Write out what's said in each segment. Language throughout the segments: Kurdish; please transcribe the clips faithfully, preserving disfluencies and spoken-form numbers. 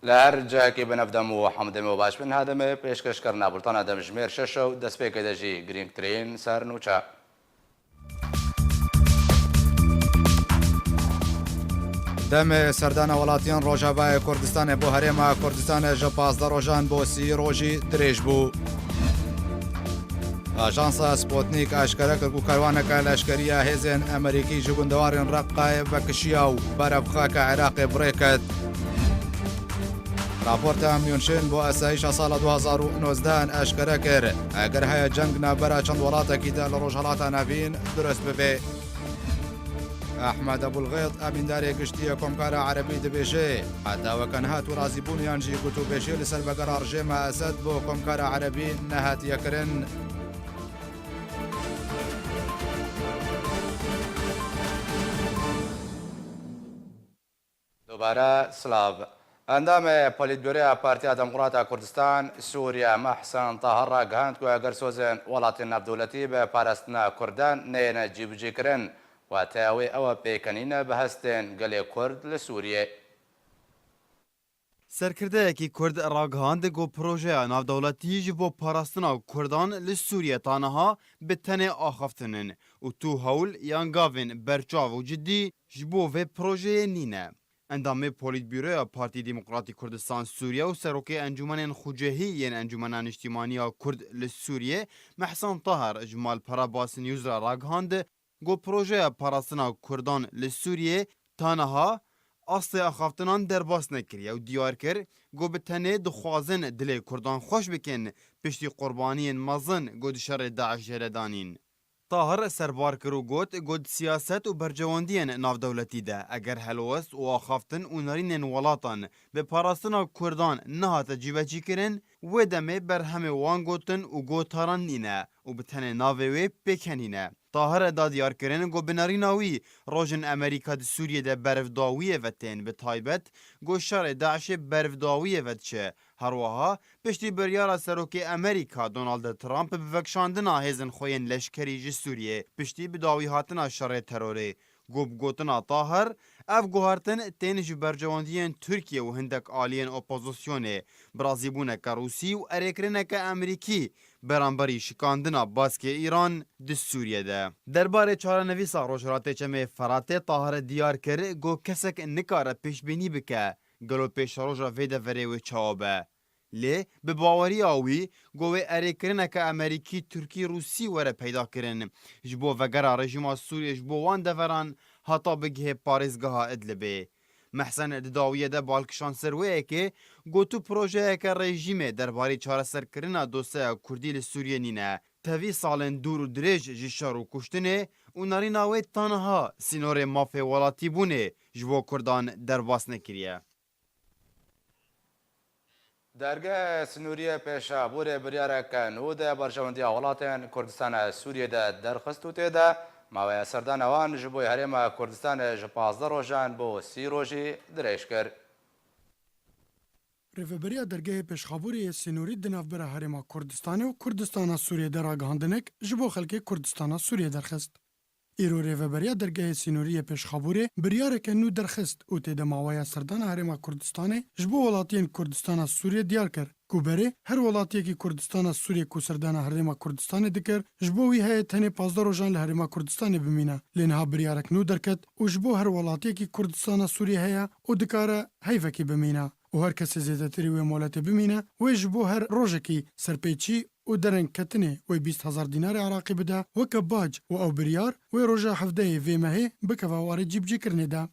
Li her cihekî bi navdem û hemdem û baş bin, hademe pêşkêşkirina bultana demjimêr şeş û destpêkê de jî girîngtirîn sernûçe. Demê serdana welatiyên Rojavayê Kurdistanê bo Herêma Kurdistanê ji pazdeh rojan bo sî rojî dirêj bû. Ajansa Sputnik eşkere kir ku kerwaneke leşkerî ya hêzên Amerîkî ji gundewarên Reqqayê vekişiya û berev xaka Iraqê bi rê ket. Raporta München bo asayîşa sala du hazar û nozdeh eşkere kir, eger heye ceng navbera çend welatekî de li Rojhilata Navîn durust bibe. Ehmed Ebulxêt, emîndarê giştî yê Komkara Erebî dibêje, heta weke niha tûrazîbûniyan jî gotûbêjî li ser vegera rejêma Esed bo Komkara Erebî nehatiye kirin. Dubare silav. Endamê Polîtbûroya Partiya Demokrata Kurdistan Sûriye Mehsen Tahir ragihand ku eger sozên welatên navdewletî bi parastina Kurdan neyêne cîbicîkirin, wateya wê ew e pêkenîne bi hestên gelê Kurd li Sûriyê. Serkirdeyekî Kurd ragihand ku projeya navdewletî ji bo parastina Kurdan li Sûriye ta niha bi tenê axaftin in û tu hewl yan gavên berçav û cidî ji bo vê projeyê nîne. Endamê Polîtbûroya Partî Demokratî Kurdistan Sûriye û Serokê Encûmenên Xucehî yên Encûmena Niştîmanî ya Kurd li Sûriyê Mehsan Tahir ji Malpera Bas News re ragihand ku projeya parastina Kurdan li Sûriyê ta niha astê axaftinan derbas nekiriye û diyar kir ku bi tenê dixwazin dilê Kurdan xweş bikin piştî qurbaniyên mezin ku di şerê DAIŞê re danîn. Tahir serbar kir û got ku di siyaset û bercewendiyên navdewletî de eger helwest û axaftin û nerînên welatan bi parastina Kurdan nehate cîbecîkirin, wê demê berhemê wan gotin û gotaran nîne û bi tenê navê wê pêkenîne. Tahir da diyarkirin ku bi nerîna wî rojên Amerîka di Sûriyê de berevdawiyê ve tên, bi taybet ku şerê DAIŞê berevdawiyê ve diçe. Her wiha piştî biryara serokê Amerîka Donald Trump bi vekişandina hêzên xwe yên leşkerî ji Sûriyê, piştî bi dawîhatina şerê terorê, ku bi gotina Tahir, ev guhertin tên ji bercewendiyên Tirkiye û hindek aliyên opozisyonê, bi razîbûneke Rûsî û erêkirineke Amerîkî beramberî şikandina baskê Îran di Sûriye de. Derbarê çarenivîsa Rojhilatê Çemê Feratê Tahir diyar kir ku kesek nikare pêşbînî bike gelo pêşeroja vê deverê wê çawa be. Lê bi baweriya wî ku wê erêkirineke Amerîkî, Tirkî, Rûsî were peyda kirin, ji bo vegera rejîma Sûriyê ji bo wan deveran heta bigihê parêzgeha Idlibê. Mehsen di dawiyê de bal kişand ser wê yekê, got, tu projeyeke rejîmê derbarê çareserkirina dosyeya Kurdî li Sûriyê nîne. Tevî salên dûr û dirêj ji şer û kuştinê û nerîna wê ta niha sînorê mafê welatîbûnê ji bo Kurdan derbas nekiriye. Dergehê Sinûriyê Pêşaborê biryareke nû de berjewendiya welatên Kurdistana Sûriyê de derxist û tê de maweya serdana wan ji bo Herêma Kurdistanê ji pazdeh rojan bo sî rojî dirêj kir. Rêveberiya Dergehê Pêşxaborê yê Sînorî di navbera Herêma Kurdistanê û Kurdistana Sûriyê de ragihandinek ji bo xelkê Kurdistana Sûriyê derxist. Îro rêveberiya Dergehê Sînorî yê Pêşxaborê biryareke nû derxist û tê de maweya serdana Herêma Kurdistanê ji bo welatiyên Kurdistana Sûriyê diyar kir ku berê her welatiyekî Kurdistana Sûriyê ku serdana Herêma Kurdistanê dikir, ji bo wî heye tenê pazdeh rojan li Herêma Kurdistanê bimîne. Lê niha biryarek nû derket û ji bo her welatiyekî Kurdistana Sûriyê heye û dikare heyvekî bimîne. Û her kesê zêdetirî wê moletê bimîne, wê ji bo her rojekî serpêçî û derengketinê wê bîst hezar dînarê Iraqî bide weke bac û ew biryar wê roja hevdehê vê mehê bikeve warê cîbicîkirinê de.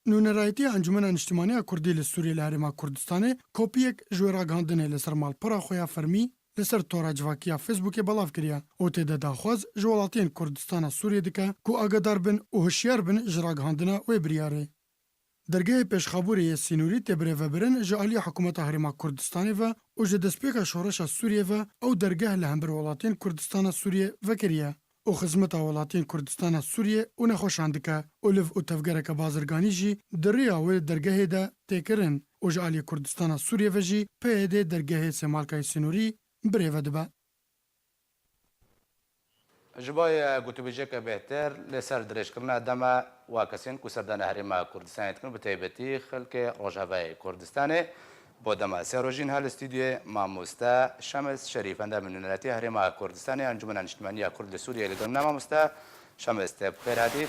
Nûnerayetiya Encûmena Niştimanî ya Kurdî li Sûriyê li Herêma Kurdistanê kopiyek ji wê ragihandinê li ser malpera xwe ya fermî li ser tora civakî ya Facebookê belav kiriye û tê de daxwaz ji welatiyên Kurdistana Sûriyê dike ku agadar bin û hişyar bin ji ragihandina wê biryarê. Dergehê Pêşxaborê yê Sînorî tê birêvebirin ji aliyê Hikûmeta Herêma Kurdistanê ve û ji destpêka şoreşa Sûriyê ve ew dergeh li hember welatiyên Kurdistana Sûriyê vekiriye û xizmeta welatiyên Kurdistana Sûriyê û nexweşan dike û liv û tevgereke bazirganî jî di riya wê dergehê de tê kirin û ji aliyê Kurdistana Sûriyê ve jî P Y D dergehê Sêmalkayê Sînorî birêve dibe. Ji bo gotûbêjeke bêhtir li ser dirêjkirina dema wa kesên ku serdana Herêma Kurdistanê dikin, bi taybetî xelkê Rojavayê Kurdistanê, Bo dema sê rojîn ha li stûdyoyê mamoste Şemes Şerîf, endamê nûneratiya Herêma Kurdistanê ya Encûmena Niştimanî ya Kurd li Sûriyeyê li gel me. Mamoste Şemes, te bi xêr hatî.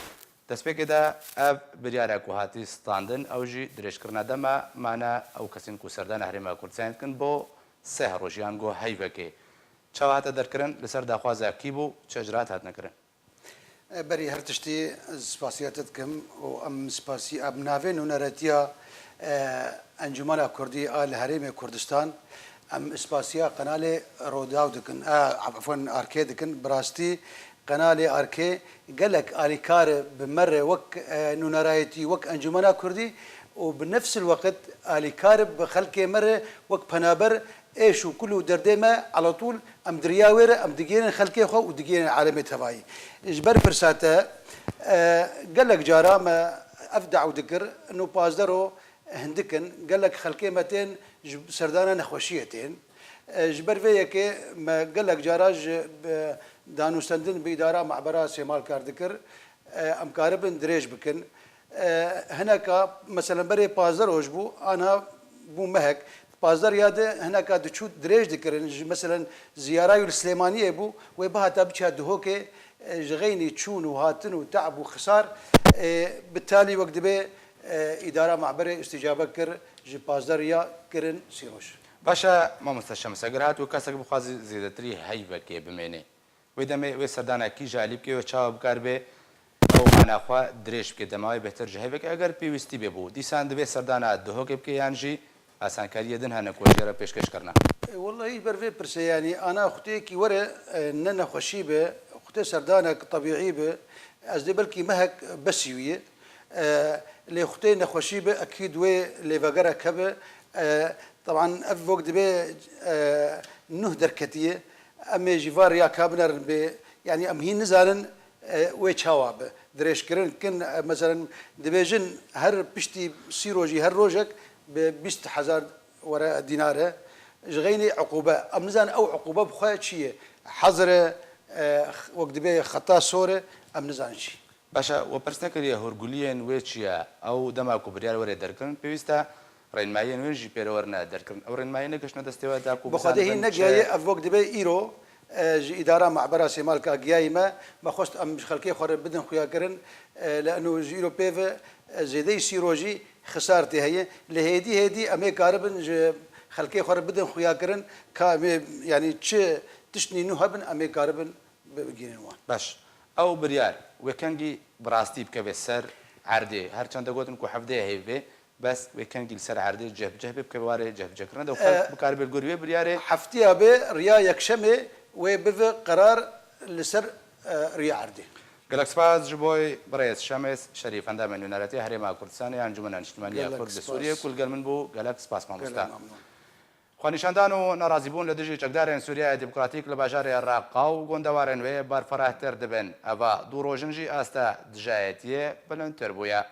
Destpêkê de ev biryara ku hatî standin, ew jî dirêjkirina dema mane ew kesên ku serdana Herêma Kurdistanê dikin bo seh rojiyan go heyvekê. Çawa hate derkirin, li ser daxwaza kî bû, çi icraat hatine kirin? E, berî her tiştî spasiya te dikim û em spasî, em navê nûneretiya, e, Encûmena Kurdî a li Herêmê Kurdistan, em spasiya qenalê Rodaw dikin, e, efwen, Arkê dikin. Bi rastî qenalê Arkê gelek alîkar e bi me re wek, e, nûnerayetî, wek Encûmena Kurdî û bi nefsil weqt alîkar e bi xelkê me re wek penaber êş û kul û derdê me elatûl em di riya wê re em digihînin xelkê xwe û digihînin alemê tevayî. Ji ber pirsa te, e, gelek cara me ev daw dikir, ino pazdeh ro hindik in, gelek xelkê me tên ji serdana nexweşiyê tên. E, ji ber vê yekê me gelek cara ji, bi danûstendin bi îdara mehbera Sêmalkar dikir, e, em karibin dirêj bikin. E, hineka, meselen, berê pazdeh roj bû, ana bû mehek. Pazdeh riya de hineka diçû dirêj dikirin. Ji, meselen, ziyara yu li Silêmaniyê bû, wê bihata biçiya Duhokê, e, ji xeynî çûn û hatin û te'b û xisar, e, bi talî wek dibe, e, îdara mehberê îstîcabe kir, ji pazdeh riya kirin sî roj. Baş e, mamoste Şems, eger hat û kesek bixwaze zêdetirî heyvekê bimêne, wê demê wê serdana kî ji alî bike, wê çawa bikaribe ew ana xwe dirêj bike, dema wê bêhtir ji heyvekê, eger pêwîstî bê bû, dîsan divê serdana Duhokê bike yan jî asankariyê din hene ku jê re pêşkêş kirine? E, wellahî ji ber vê pirsê, yanî ana xwetêkî were, e, ne nexweşî be, xwetê serdanek tebîî be, ez dê belkî mehek besî wî ye. E, lê xwetê nexweşî be, ekîd wê lêvegerek hebe. E, teban ev wek dibe, e, nuh derketiye. Em ê jî va riya ka binerin bê, yanî em hîn nizanin, e, wê çawa be. Dirêjkirin kin, e, meselen dibêjin her piştî sî rojî her rojek bi bîst hezar were dînar e. Ji xeynî uqûbe. Em nizanin ew uqûbe bi xwe çi ye. Hezr e, e, wek dibê xeta sor e, em nizanin çi. Baş e, we pirs nekiriye hûrguliyên wê çi ye? Ew dema ku biryar were derkirin, pêwîst e rênmayiyên wê jî pê re werine derkirin. Ew rênmayî negihiştine destê we da ku Bi xwedê bizanin hîn çi negihaye, ev wek dibe îro, e, ji îdara mehbera Sêmalka gihayî me. Me xwest em ji xelkê xwe re bidin xuyakirin. E, lê eno ji îro pê ve, e, zêdeyî sî rojî xisar tê heye. Lê hêdî hêdî em ê karibin ji xelkê xwe re bidin xuyakirin ka em ê, yanî çi tiştnî nû hebin, em ê karibin bigihînin wan. Baş. Ew biryar wê kengî bi rastî bikeve ser erdê? Her çend de gotin ku hevdê heyv bê, bes wê kengî li ser erdê cih bi cih bê, bikeve warê cih bi cih kirin de û xelk E, bikaribe li gorî wê biryarê. Heftiya bê, riya yekşemê wê bive qerar li ser, e, riya erdê. Gelek spas ji bo birêz Şemes Şerîf, endamê nûneretiya Herêma Kurdistanê ya Encûmena Niştimanî ya Gelek Kurd li spas. Sûriyê, ku li gel min bû. Gelek spas, mamoste. Gelek memnûn. Xwenîşandan û nerazîbûn li dijî çekdarên Sûriyeya Demokratîk li bajarê Reqa û gundewarên wê berfirehtir dibin. Eva du rojin jî asta dijayetiyê bilindtir bûye.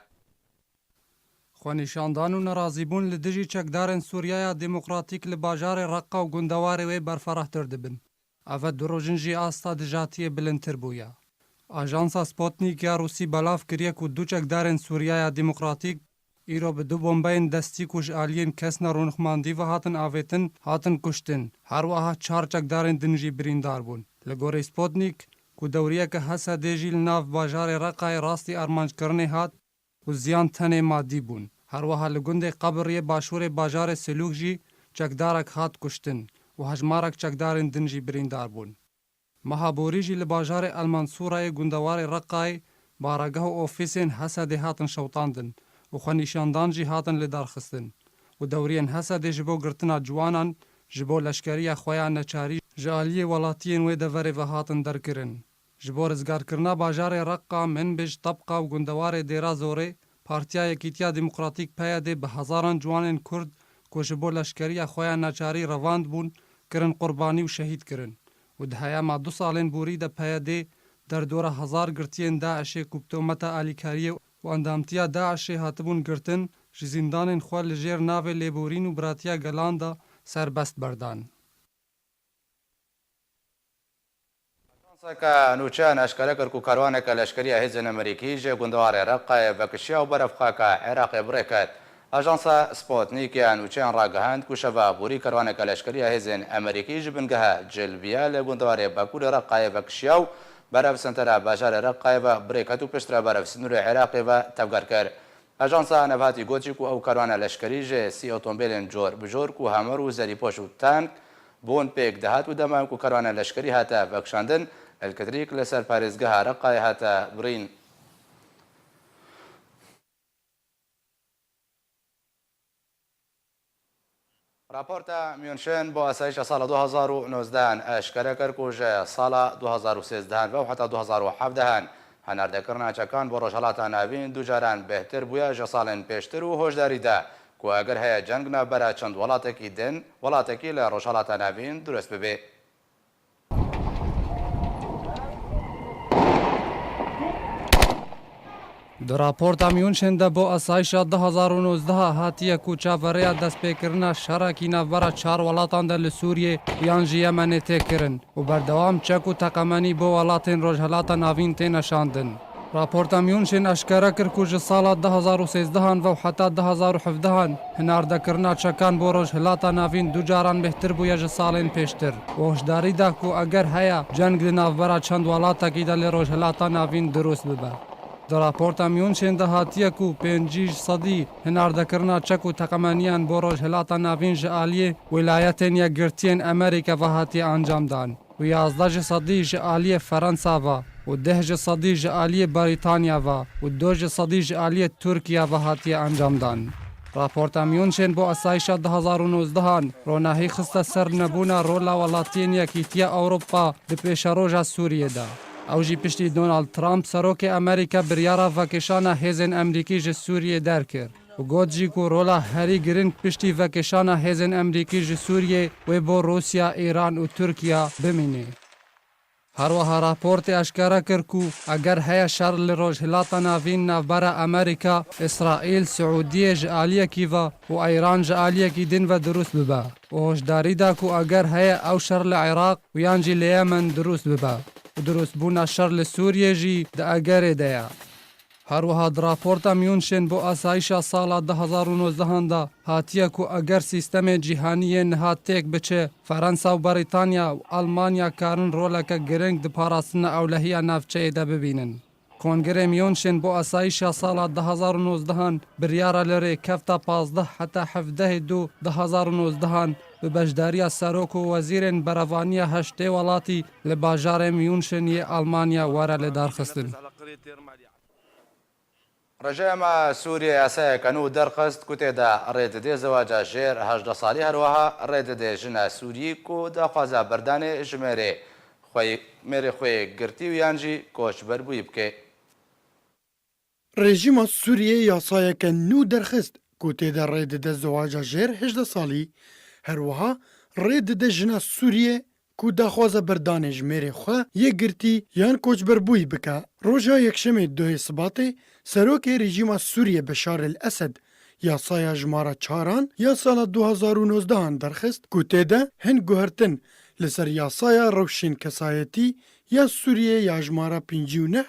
Xwenîşandan û nerazîbûn li dijî çekdarên Sûriyeya Demokratîk li bajarê Reqa û gundewarê wê berfirehtir dibin. Eve du rojin jî asta dijatiyê bilindtir bûye. Ajansa Sputnik ya Rûsî belav kiriye ku du çekdarên Sûriyeya Demokratîk îro bi du bombeyên destî ku ji aliyên kesna rûnixmandî ve hatin avêtin, hatin kuştin. Her wiha çar çekdarên din jî birîndar bûn. Li gorî Sputnik, ku dewriyeke Hesedê jî li nav bajarê Reqayê rastî armanckirinê hat, û ziyan tenê madî bûn. Her wiha li gundê Qebir yê başûrê bajarê Silûk jî çekdarek hat kuştin û hejmarek çekdarên din jî birîndar bûn. Meha borî jî li bajarê El Mansûra yê gundewarê Reqayê baregeh û ofîsên Hesedê hatin şewitandin û xwenîşandan jî hatin lidarxistin û dewriyên Hesedê ji bo girtina ciwanan ji bo leşkeriya xwe ya neçarî ji aliyê welatiyên wê deverê ve hatin derkirin. Ji bo rizgarkirina bajarê Reqa, Minbij, Tebqa û gundewarê Dêra Zorê, Partiya Yekîtiya Demokratîk, P Y D, bi hezaran ciwanên Kurd ku ji bo leşkeriya xwe ya neçarî revand bûn, kirin qurbanî û şehîd kirin. Û di heyama du salên borî de P Y D derdora hezar girtiyên DAIŞê ku bi tometa alîkariyê û endamtiya DAIŞê hatibûn girtin, ji zîndanên xwe li jêr navê Lêborîn û Biratiya Gelan de serbest berdan. Ajanseke nûçeyan eşkere kir ku karwaneke leşkerî ya hêzên Amerîkî ji gundewarê Reqayê vekişiya û berevxaka Iraqê bi rê ket. Ajansa Sputnik ya nûçeyan ragihand ku şeva borî kerwaneke leşkerî ya hêzên Amerîkî ji bingeha Cilbiya li gundewarê Bakurê Reqayê vekişiya û berev sentera bajarê Reqayê ve birêk hat û piştre berev sînorê Iraqê ve tevger kir. Ajansa Navhatî got jî ku ew kerwana leşkerî ji sî otomobîlên cor bi cor ku Hummer û zerîpoş û tank bûn pêk dihat û dema ku kerwana leşkerî hate vekişandin, elektrîk li ser parêzgeha Reqayê hate birîn. Raporta München bo asayişa sala du hazar û nozdehan eşkere kir ku ji sala du hazar û sêzdehan ve û heta du hazar û hevdehan hinardekirina çekan bo Rojhilata Navîn du caran bêhtir bûye ji salên pêştir û hoşdarî da ku eger heye ceng navbera çend welatekî din, welatekî li Rojhilata Navîn dirust bibe. Di raporta München de bo asayişa du hazar û nozdeh hatiye ku çaverêya destpêkirina şerekî navbera çar welatan de li Sûriyê yan jî Yemenê tê kirin û berdewam çek û teqemenî bo welatên Rojhilata Navîn têne şandin. Raporta München eşkere kir ku ji sala du hazar û sêzdehan ve û heta du hazar û hevdehan hinardekirina çekan bo Rojhilata Navîn du caran bêhtir bûye ji salên pêştir û hoşdarî da ku eger heye ceng di navbera çend welatekî de li Rojhilata Navîn dirust bibe. Di raporta München de hatiye ku pêncî ji sedî hinardekirina çek û teqemeniyan bo Rojhilata Navîn ji aliyê Wîlayetên Yekgirtiyên Amerîka ve hatiye encamdan. û yazdeh ji sedî ji aliyê Ferensa ve û deh ji sedî ji aliyê Brîtanya ve û du ji sedî ji aliyê Tirkiye ve hatiye encamdan. Raporta München bo asayişa du hazar û nozdehan ronahî xiste ser nebûna rola welatiyên Yekîtiya Ewropa di pêşeroja Sûriyê de. Ew jî piştî Donald Trump, serokê Amerîka, biryara vekişana hêzên Amerîkî ji Sûriyê derkir. û got jî ku rola herî giring piştî vekişana hêzên Amerîkî ji Sûriyê wê bo Rûsya, Îran û Tirkiye bimîne. Her wiha raportê eşkere kir ku eger heye şer li Rojhilata Navîn navbera Amerîka, Îsraîl, Siûdiyê ji aliyekî ve û Îran ji aliyekî din ve dirust bibe û hoşdarî da ku eger heye ew şer li Iraq û yan jî li Yemen dirust bibe û dirustbûna şer li Sûriyê jî di egerê de ye. Her wiha di raporta München bo asayişa sala du hazar û nozdehan de hatiye ku eger sîstemê cîhanî yê niha têk biçe, Ferensa û Brîtanya û Almanya karin roleke giring di parastina ewlehiya navçeyê de bibînin. Kongrê München bo asayişa sala du hazar û nozdehan biryara li rêkefta pazdeh heta hevdehê du du hazar û nozdehan bi beşdariya serok û wezîrên berevaniya heştê welatî li bajarê München yê Almanya were lidarxistin. Rejîma Sûriyê yasayeke nû derxist ku tê de rê dide zewaca jêr hejdeh salî, her wiha rê dide jina Sûriyî ku daxwaza berdanê ji mêrê xwe, mêrê xwe yê girtî û yan jî koçberbûyî bike. Rejîma Sûriyê yasayeke nû derxist ku tê de rê dide zewaca jêr hejdeh salî, her wiha rê dide jina Sûriyê ku daxwaza berdanê ji mêrê xwe yê girtî yan koçberbûyî bike. Roja Yekşemê duhê Sibatê serokê rejîma Sûriyê Beşar el Esed yasaya jimara çaran ya sala du hazar û nozdehan derxist ku tê de hin guhertin li ser yasaya rewşên kesayetî ya Sûriyê ya jimara pêncî û neh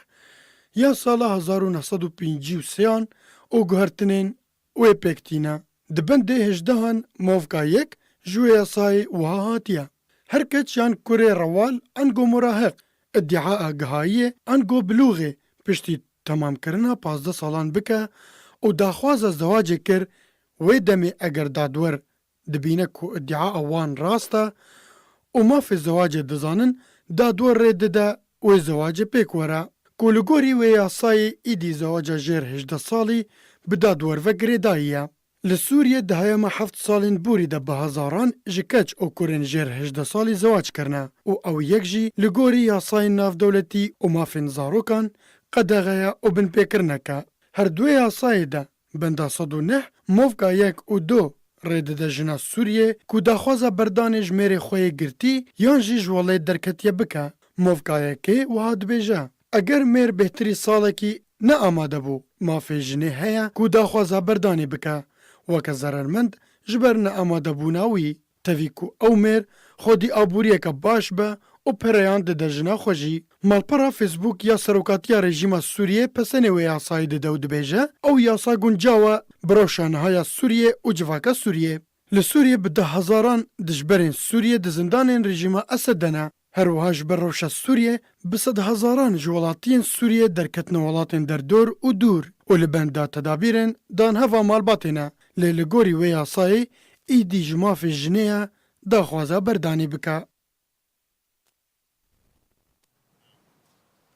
ya sala hezar û neh sed û pêncî û sêyan û guhertinên wê pêk tîne. Di bendê hejdehan movka yek ji wê yasayê wiha hatiye: Her keç yan kurê rewal ango murahiq îdîa agihayiyê ango bilûxê piştî temamkirina pazdeh salan bike û daxwaza zewacê kir, wê demê eger dadwer dibîne ku îdîa wan rast e û mafê zewacê dizanin, dadwer rê dide wê zewacê pêk were. Ku li gorî wê yasayê îdî zewaca jêr hejdeh salî bi dadwer ve girêdayî ye. Li Sûriyê di heyama heft salên borî de bi hezaran ji keç û kurên jêr hejdeh salî zewac kirine û ew yek jî li gorî yasayên navdewletî û mafên zarokan qedexe ye û binpêkirinek e. Her du yasayê de benda sed û neh movka yek û du rê dide jina Sûriyê ku daxwaza berdanê ji mêrê xwe yê girtî yan jî ji welê derketiye bike. Movka yekê wiha dibêje: Eger mêr bêhtirî salekî ne amade bû, mafê jinê heye ku daxwaza berdanê bike, weke zerermend ji ber neamadebûna wî. Tevî ku ew mêr xwedî aboriyeke baş be û pereyan dide jina xwe jî. Malpera Facebook ya serokatiya rejîma Sûriyê pesenê wê yasayê dide û dibêje, ew yasa guncaw e bi rewşa niha ya Sûriyê û civaka Sûriyê. Li Sûriyê bi deh hezaran dijberên Sûriyê di zindanên rejîma Esed de ne. Her wiha ji ber rewşa Sûriyê bi sedhezaran ji welatiyên Sûriyê derketine welatên derdor û dûr û li benda tedabîrên danheva malbatê ne. Lê li gorî wê yasayê, îdî ji mafê jinê ye daxwaza berdanî bike.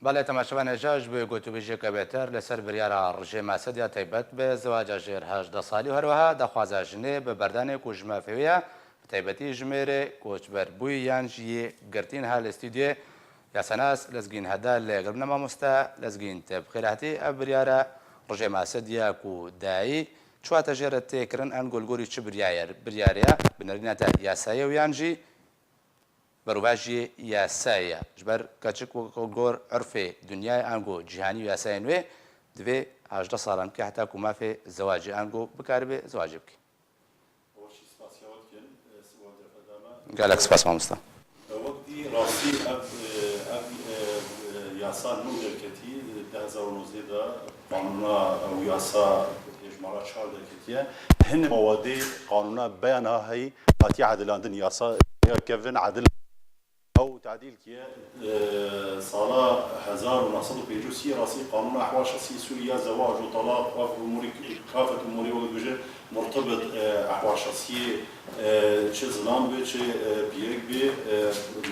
Belê, temaşevanê, ji bo gotûbêjiyeke bêhtir li ser biryara rejîma Esed ya taybet bi zewaca jêr hejdeh salî û herwiha daxwaza jinê bi berdanê ku ji mafê wê ye, bi taybetî ji mêrê koçberbûyî yan jî yê girtî, niha li stûdyoyê yasanas Lezgîn Heda li gel min e. Mamoste Lezgîn, te bi xêr hatî. Ev biryara rejîma Esed ya ku dayî çi wate jê re tê kirin, ango li gorî çi biryar-, biryarê ye, bi nerîna te yasayê û yan jî berovajiyê yasayê ye. Ji ber keçik wek gor urfê dinyayê ango cîhanî û yasayên wê, divê hejdeh salan bike heta ku mafê zewacê ango bikaribe zewacê bike. Gelek spas, mamosta. Wek dî rastî ev, ev, e, yasa nû derketî, di du hezar û nozdeh de qanûna ew yasa hêjmara çar derketiye. Hin mawadê qanûna beyana heyî hatiye edilandin, yasa ya kevin edil. Ew tadîl kiye, e, sala hezar û neh sed û pêncî û sê rastî qanûna ehwal şexsî Sûriye, zewac û talaq, ev umûrî, kafet umûrî wek dibêje, murtebit, e, ehwal şexsiyê, e, çi zilam be, çi, e, pîrek be, e,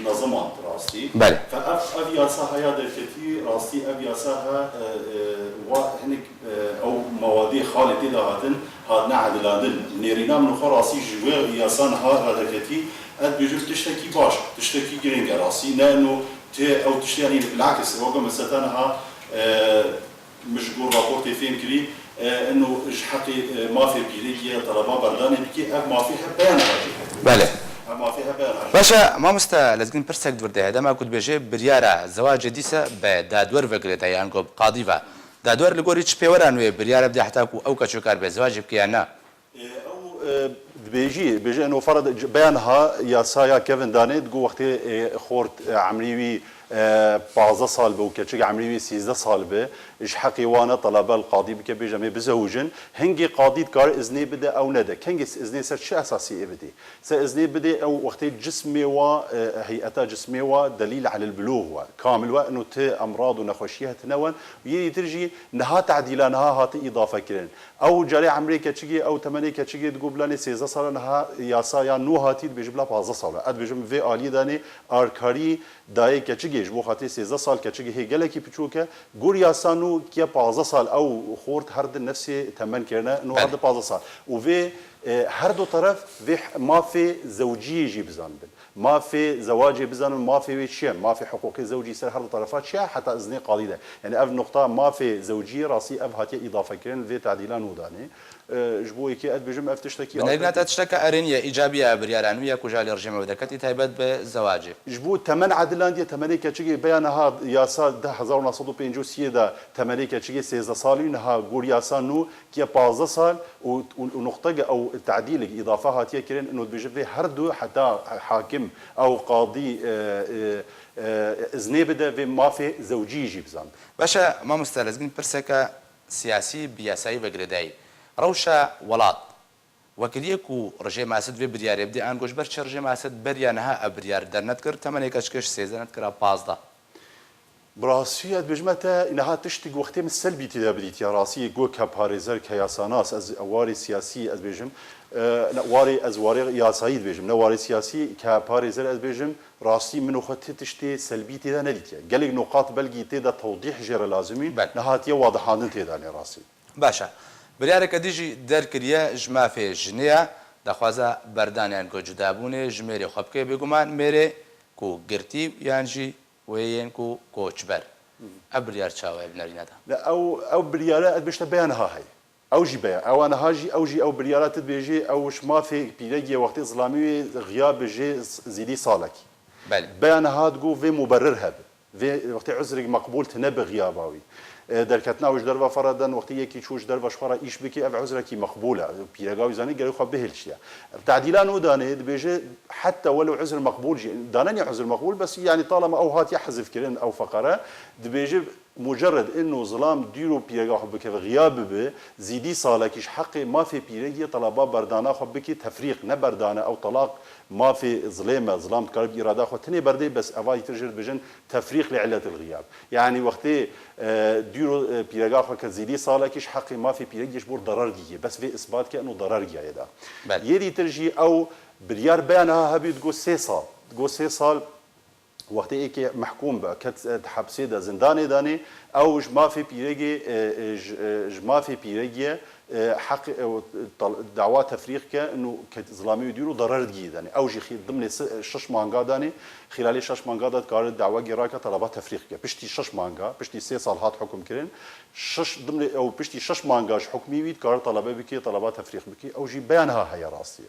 neziman rastî. Belê. Fe ev, ev yasa heya derketî, rastî ev yasa he, e, e, wa hinek, e, ew mawadê xalê tê de hatin, hatine edilandin. Nêrîna min xwe rastî ji wê yasa niha radeketî, ez dibêjim tiştekî baş, tiştekî girîng e rastî. Ne ino tê ew tiştê, yanî bilakis, weke mesela niha, e, Min ji gor raportê fêm kirî, e, ino ji heqê, e, mafê pîrek ye, teleba berdanê dike, ev mafê hebe ya niha jî heye. Belê. Ev mafê hebe ya niha jî. Baş e, mamoste Lezgîn, pirsek di vir de heye. Dema ku dibêje biryara zewacê dîse bi dadwer ve girêdayî, yan go bi qadî ve. Dadwer li gorî çi pêweran wê biryara bide heta ku ew keç karibe zewacê bike yan na? E, ew, e, dibêjî, dibêje, eno fara de, c-, beyan ha, yasaya kevin danê, digo wextê, e, xort, e, emrî wî, e, pazdeh sal be û keçik emrî wî sîzdeh sal be, ji heqê wan e telebe li qadî bike, bêje, em ê bizewicin. Hingê qadî dikare iznê bide, ew nede. Kengê iznê ser çi esasî ê bidê? Se iznê bidê, ew wextê cismê wa, e, heyeta cismê wa delîl elil bilûx we, kamil we, ino ti emrad û nexweşiyê hetine wen, û yê dîtir jî niha tadîla niha hate îdafe kirin. Ew carê emrê keçikê, ew temenê keçikê digo bilanê sêzdeh sal e, niha yasa ya nû hatî dibêje bila pazdeh sal e. Ez dibêjim vê alî danê arkarî dayê keçikê, ji bo xatirê sêzdeh sal keçikê hê gelekî piçûk e. Gor yasa nû kiye pazdeh sal ew xort her di nefsê temen kirine, nû her di pazdeh sal. Û vê, e, her du teref vê mafê zewciyê jî bizanibin. Mafê zewacê bizanibin, mafê wê çi ye? Mafê hiqûqê zewcî ser her du terefa çi ye? Heta iznê qadî de. Yani ev nuqta mafê zewciyê rastî ev hatiye îdafe kirin vê tadîla nû danê. E, ji bo yekê ez dibêjim ev tiştekî Bi nerîna te tişteke erênî ye, îcabî ye, biryara nû ye ku ji alî rejîma wê derketî taybet bi zewacê. Ji bo temen edilandiye, temenê keçikê beya niha yasa di hezar û neh sed û pêncî û sê de temenê keçikê sêzdeh salî, niha gor yasa nû kiye pazdeh sal û, û, û nuqteke ew tadîlek îdafe hatiye kirin, ino dibêje vê her du heta hakim ew qadî, e, e, e, iznê bide vê mafê zewcî jî bizan. Baş e, mamoste Lezgîn, pirseke siyasî bi yasayî ve girêdayî. Rewşa welat wekiliye ku rejîma Esed vê biryarê bidê, ango ji ber çi rejîma Esed beriya niha ev biryar dernedikir, temenê keçikê ji sêzdeh nedikira pazdeh? Bi rastî ez dibêjime te, niha tiştek wextê min selbî tê de bidîtiye, rastî go ke parêzer, ke yasanas, ez warê siyasî ez dibêjim, e, ne, warê, ez warê yasayî dibêjim, ne warê siyasî, ke parêzer ez dibêjim, rastî min û xwe ti tiştê selbî tê de nedîtiye. Gelek nuqat belkî tê de tewdîh jê re lazim î, Belê. nehatiye wadihandin tê de nê rastî. Baş e. Biryareke dî jî derkiriye ji mafê jinê ye, daxwaza berdanê yan ku cudabûnê ji mêrê xwe bike, bêguman mêrê ku girtî yan jî wê yên ku koçber. Ev biryar çawa ye bi nerîna te? Ne, ew, ew biryare ez bêjte beya niha heye. Ew jî beya. Ewa niha jî, ew jî ew biryara tu dibêjî, ew ji mafê pîregî ye wextê zilamî wê xiya bi jê z-, zêdî salekî. Belê. Beya niha digo vê muberir hebe. Vê wextê uzrek meqbûl tine bi xiyaba wî. E, derketina wî ji derva fera den, wextê yekî çû ji derva ji xwe re îş bike, ev uzrekî meqbûl e. Pîrega wî zanî gerek xwe bihêliştiye. Tadîla nû danê, dibêje, heta welo uzr meqbûl jî, danenî uzr meqbûl, bes yanî talama ew hatiye hezifkirin, ew feqere, dibêje, Mucerred ino zilam dûro pîrega xwe bikeve, xiya bibe, zîdî salekî ji heqê mafê pîregiyê teleba berdana xwe bikê tefrîq, ne berdane ew telaq mafê zilê me, zilam dikare bi îrada xwe tinê berdê, bes eva yîtir jê dibêjin tefrîq li îletil xiyab. Yanî wextê, e, dûro, e, pîrega xwe ke zîdî salekî ji heqê mafê pîregiyê ji bo derer gîye, bes vê isbat ke ino derer giyaye da. Belê. Yê dîtir jî ew biryar beya niha hebî digo sê sal. Digo sê sal Wextê êkê mehkûm be, ket, e, di hepsê de, zindanê de ne, ew ji mafê pîregê, e, e, ji, e, ji mafê pîregê, e, heq, e, o, tal-, dawa tefrîq ke, û ket zilamê wî dûr û derer digî de ne. Ew jî xî-, dimnê si-, şeş manga de ne, xîlalê şeş manga de dikare dawa gêra ke talaba tefrîq ke. Piştî şeş manga, piştî sê sal hat hukm kirin, şeş, dimnê ew piştî şeş manga ji hukmî wî dikare talabe bike, talaba tefrîq bike. Ew jî beya niha heye rastî ye.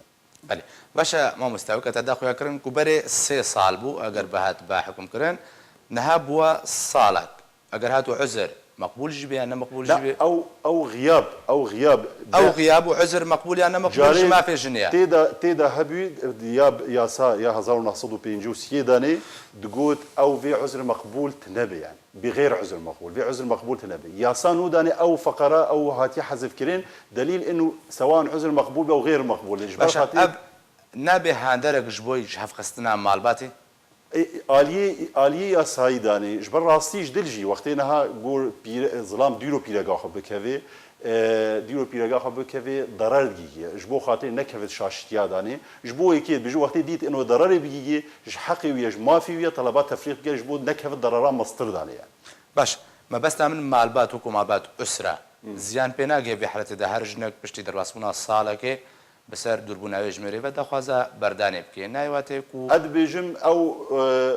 Belê. Baş e, mamoste, weke te da xuya kirin ku berê sê sal bû, eger bihat be hukmkirin, niha bûye salek. Eger hatiye uzr, meqbûl jî be ya ne meqbûl jî be? Ew, ew xiyab, ew xiyab. Ew xiyab û uzr meqbûl ya ne meqbûl ji mafê jinê ye? Tê de, tê de hebû ya yasa ya hezar û neh sed û pêncî û sê de ne, digot ew vê uzr meqbûl tine be yani. Bi xeyr uzr meqbûl. Vê uzr meqbûl tine be. Yasa nû danê ew feqara ew hatiye hezifkirin, delîl inu sewan uzr meqbûl be ew xeyr meqbûl e. Ji ber Baş e, xatir ev nabe handerek ji bo ji hevxistina malbatê? E, aliyê, aliyê yasayî danê. Ji ber rastî ji dil jî wextê niha gor pîre, zilam dûro pîrega xwe bikevê, e, dîro pîrega xwe bikevê derer digîgiye. Ji bo xatirê nekevit şaşitiya danê. Ji bo yekê dibêje wextê dît ino dererê bigîgiye, ji heqê wî ye, ji mafê wî ye, teleba tefrîq bike, ji bo nekevit derera mestir danê ye. Baş, mebesta min malbat wekû malbat usre. Hmm. Ziyan pê nagihê vê heletê de her jinek piştî derbasbûna salekê bi ser dûrbûna wê jimêrê ve daxwaza berdanê bike. Nayê watê ku Ez dibêjim ew,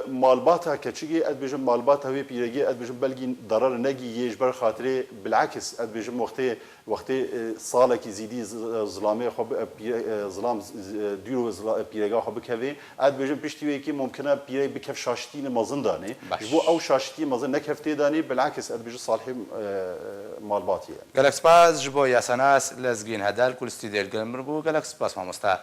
e, malbata keçikê, ez dibêjim malbata wê pîregê, ez dibêjim belkî derer negî yê ji ber xatirê bilakis, ez dibêjim wextê, wextê, e, salekî zîdî z-, zilamê xwe bi, e, pîre-, e, zilam z-, z-, e, dûro zila-, e, pîrega xwe bikevê, ez dibêjim piştî wê yekê mumkin e pîrek bikev şaşitî ne mezin danê. Baş. Ji bo ew şaşitî mezin nekev tê danê, bilakis ez dibêjim salihê, e, malbatê ye. Gelek spas ji bo yasanas Lezgîn Hedal ku li stûdyoyê li gel min bû. Gelek spas mamoste.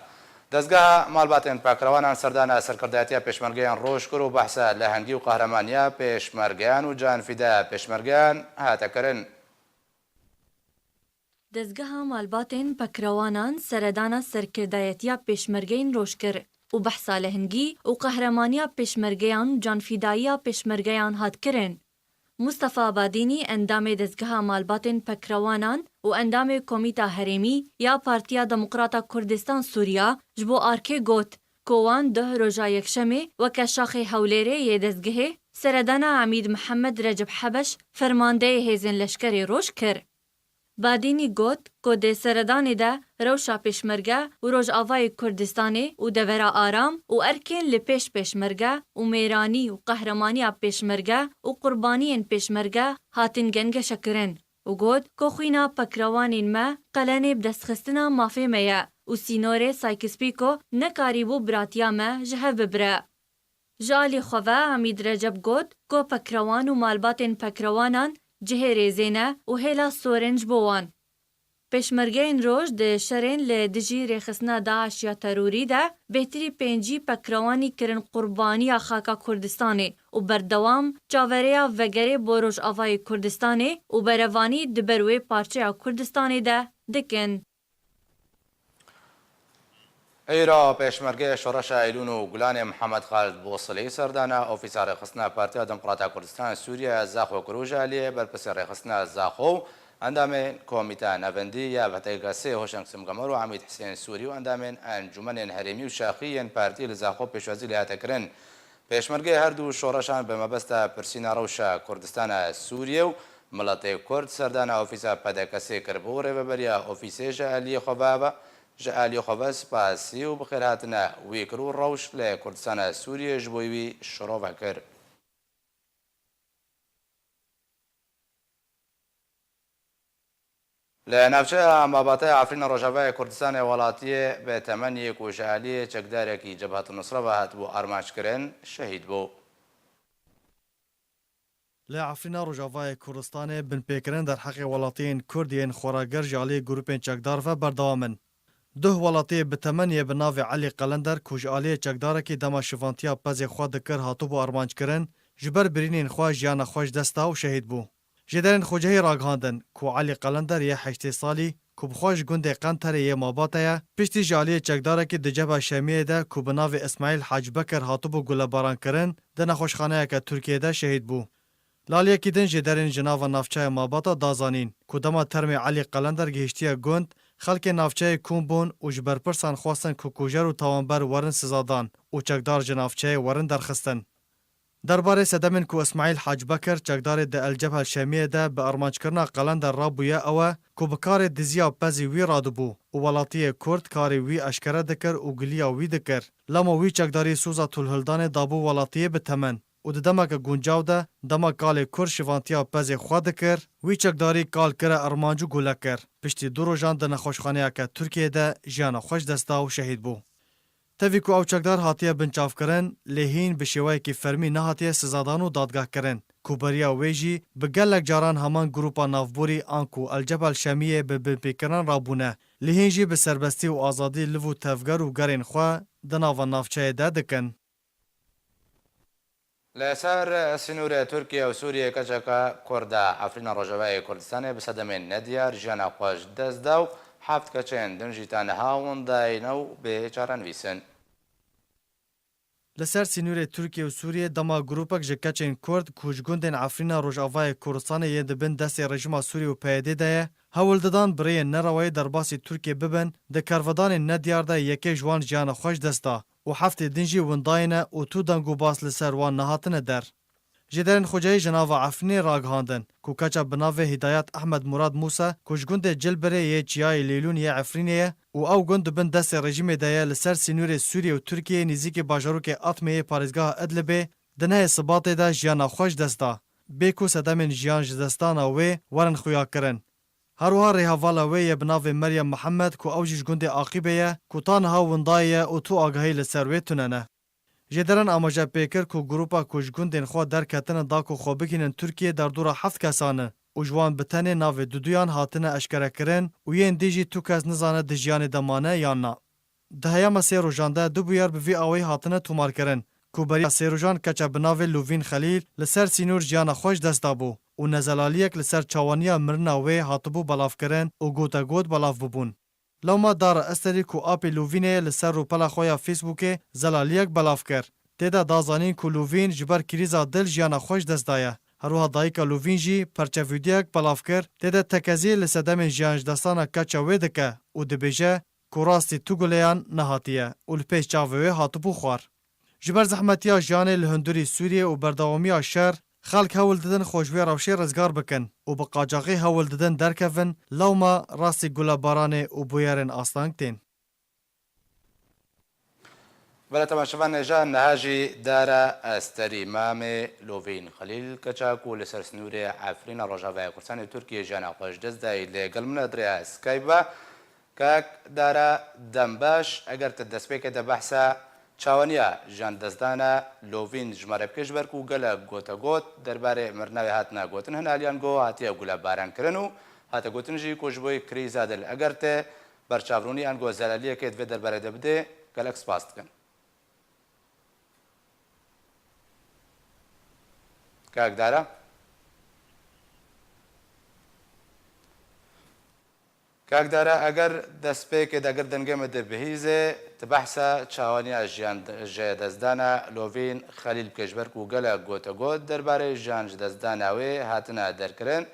Dezgeha Malbatên Pakrewanan serdana serkirdayetiya pêşmergeyan roj kir û behsa lehengî û qehramaniya pêşmergeyan û canfîda pêşmergeyan hate kirin. Dezgeha Malbatên Pakrewanan seredana serkirdayetiya pêşmergeyên roj kir û behsa lehengî û qehramaniya pêşmergeyan û canfîdayiya pêşmergeyan hat kirin. Mustafa Badînî, endamê Dezgeha Malbatên Pekrewanan û endamê Komîta Herêmî ya Partiya Demokrata Kurdistan Sûriya ji bo Arkê got ku wan duh roja Yekşemê weke şaxê Hewlêrê yê dezgehê seredana Emîd Mihemed Receb Hebeş, fermandeyê hêzên leşkerê roj kir. Badînî got ku di seredanê de rewşa Pêşmerge û Rojavayê Kurdistanê û devera aram û erkên li pêş Pêşmerge û mêranî û qehremanîya Pêşmerge û qurbaniyên Pêşmerge hatin gengeşekirin û got ku xwîna pekrewanên me qelenê bi destxistina mafê me ye û sînorê Sykes-Picot nekarîbû biratiya me ji hev bibire. Ji alî xwe ve Hamîd Receb got ku pekrewan û malbatên pekrewanan cihê rêzê ne û hêla sor in ji bo wan. Pêşmergeyên Roj di şerên li dijî rêxistina DAIŞ ya terorî de bêtirî pêncî pekrewanî kirin qurbaniya xaka Kurdistanê û berdewam çaverêya vegerê bo Rojavayê Kurdistanê û berevanî di ber wê parçeya Kurdistanê de dikin. Îro pêşmergeyê Şoreşa Eylûn û Gulanê Mihemed Xalid Bosilî serdana ofîsa rêxistina Partiya Demokrata Kurdistan Sûriye Zaxo kir û ji aliyê berpirsê rêxistina Zaxo û endamên Komîta Navendî ya P D K S'ê Hoşeng Simgemer û Emîd Hisên Sûrî û endamên encûmenên herêmî û şaxî yên partiyê li Zaxo pêşwazî lê hate kirin. Pêşmergeyê her du şoreşan bi mebesta pirsîna rewşa Kurdistana Sûriyê û miletê Kurd serdana ofîsa P D K S'ê kiribû û rêveberiya ofîsê ji aliyê xwe ve, ji aliyê xwe ve spasî û bixêrhatina wî kir û rewş li Kurdistana Sûriyê ji bo wî şirove kir. Li navçeya Mabatê Efrîna Rojavayê Kurdistanê welatiyê bi temeniyê ku ji aliyê çekdarekî Cebhet Nusre ve hatibû armanc kirin, şehîd bû. Li Efrîna Rojavayê Kurdistanê binpêkirin derheqê welatiyên Kurd yên xwarager ji aliyê grûpên çekdar ve berdewam in. Duh welatiyê bi temeniyê bi navê Elî Qelender ku ji aliyê çekdarekî dema şivantiya pezê xwe dikir hatibû armanckirin, ji ber birînên xwe jiyana xwe ji dest da û şehîd bû. Jêderên xwecehî ragihandin ku Elî Qelender yê heştê salî ku bi xwe ji gundê Qenterê yê Mabatê ye, piştî ji aliyê çekdarekî di Cebha Şemiyê de ku bi navê Îsmaîl Hac Bekir hatibû gulebarankirin, di nexweşxaneyeke Tirkiyê de şehîd bû. Li aliyekî din jêderên ji nava navçeya Mabata da zanîn ku dema termê Elî Qelender gihiştiye gund, xelkê navçeyê kom bûn û ji berpirsan xwestin ku kujer û tawanber werin sizadan û çekdar ji navçeyê werin derxistin. Derbarê sedemên ku Îsmaîl Hac Bekir, çekdarê di El Cebhel Şemiyê de bi armanckirina Qelender rabûye, ew e ku bi karê diziya pezî wî radibû û welatiyê Kurd karê wî eşkere dikir û giliya wî dikir. Lema wî çekdarî soza tûlhildanê dabû welatiyê bi temen û di demeke guncav de, dema kalê Kurd şivantiya pezê xwe dikir, wî çekdarî kal kire armanc û gule kir. Piştî du rojan di nexweşxaneyeke Tirkiyê de jiyana xwe ji dest da û şehîd bû. Tevî ku ew çekdar hatiye binçavkirin, lê hîn bi şêweyekî fermî nehatiye sizadan û dadgehkirin, ku beriya wê jî bi gelek caran heman grûpa navborî anku El Cebhel Şemiyê bi binpêkirin rabûne, lê hîn jî bi serbestî û azadî liv û tevger û gerên xwe di nava navçeyê de dikin. Li ser sînorê Tirkiye û Sûriyê keçeka Kurd a Efrîna Rojavayê Kurdistanê bi sedemên nediyar jiyana xwe ji dest da û heft keçên din jî ta niha windayî ne û bê çarenivîs in. Li ser sînorê Tirkiye û Sûriyê dema grûpek ji keçên Kurd ku ji gundên Efrîna Rojavayê Kurdistanê yên di bin destê rejîma Sûriyê û P Y D de ye, hewl didan bi rêyên nerewayî derbasî Tirkiyê bibin, di kervedanên nediyar de yekê ji wan jiyana xwe ji dest da û heftê din jî windayî ne û tu deng û bas li ser wan nehatine der. Jêderên xwecehî ji nava Efrînê ragihandin ku keça bi navê Hidayet Ehmed Murad Mûsa ku ji gundê Cilbirê yê Çiyayê Lêlûn yê Efrînê ye û ew gund di bin destê rejîmê de ye, li ser sînorê Sûriyê û Tirkiyeyê nêzîkî bajarokê Atmê yê parêzgeha Idlibê di nehê Sibatê de jiyana xwe ji dest da. Bê ku sedemên jiyan ji destdana wê werin xuyakirin. Her wiha rêhevala wê yê bi navê Meryem Mihemed ku ew jî ji gundê Aqîbê ye, ku ta niha windayî ye û tu agahî li ser wê tune ne. Jêderan amaje pê kir ku grûpa ku ji gundên xwe derketine da ku xwe bigihînin Tirkiyê derdora heft kesan e û ji wan bi tenê navê duduyan hatine eşkerekirin û yên dî jî tu kes nizane di jiyanê de mane yan na. Di heyama sê rojan de du bûyer bi vî awayî hatine tomarkirin ku beriya sê rojan keça bi navê Lûvîn Xelîl li ser sînor jiyana xwe ji dest dabû û nezelaliyek li ser çawaniya mirina wê hatibû belavkirin û gotegot belav bûbûn. Lewma Dara Esterî ku apê Lûvînê ye li ser rûpela xwe ya Facebookê zelaliyek belav kir. Tê de da zanîn ku Lûvîn ji ber krîza dil jiyana xwe ji dest daye. Her wiha dayika Lûvîn jî perçevîdyoyek belav kir, tê de tekezî li sedemên jiyan ji destana keça wê dike û dibêje ku rastî tu guleyan nehatiye û li pêş çavê wê hatibû xwar. Ji ber zehmetiya jiyanê li hundirî Sûriyê û berdewamiya şer, xelk hewl didin xwe ji wê rewşê rizgar bikin û bi qacaxê hewl didin derkevin, lewma rastî gulebaranê û bûyerên asteng tên. Belê temaşevan, hêja niha jî Dara Esterî, mamê Lovîn Xelîl, keça ku li ser sînorê Efrîna Rojavayê Kurdistanê Tirkiyê jiyana xwe ji dest dayî, li gel min e di rêya Skype ve. Kak Dara, dem baş. Eger tu destpêkê de behsa çawaniya jiyan destdana Lovîn ji me re bikî, ji ber ku gelek gotegot derbarê mirina wê hatine gotin. Hin aliyan got hatiye gulebarankirin û hate gotin jî ku ji bo krîza dil. Eger tu berçavrûnî an got zelaliyekê di vê derbarê de bidê, gelek spas dikin. Kak Dara? Kak Dara, eger destpêkê de, eger dengê me de bihîze, tu behsa çawaniya jiyan, ji destdana Lovîn Xelîl bike, ji ber ku gelek gotegot derbarê jiyan ji destdana wê hatine derkirin.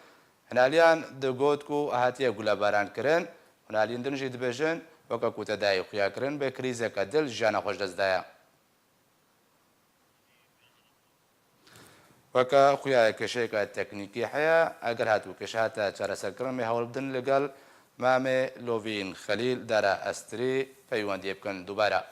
Hinaliyan digot ku hatiye gulebarankirin, hinaliyên din jî dibêjin, weke ku te dayî xuyakirin, bi krîzeke dil jiyana xwe ji dest daye. Weke xuya kêşeyeke teknîkî heye, eger hatibû kêşe hate çareserkirin, em ê hewl bidin li gel mamê Lovîn Xelîl Dara Estrî peywendiyê bikin dubare.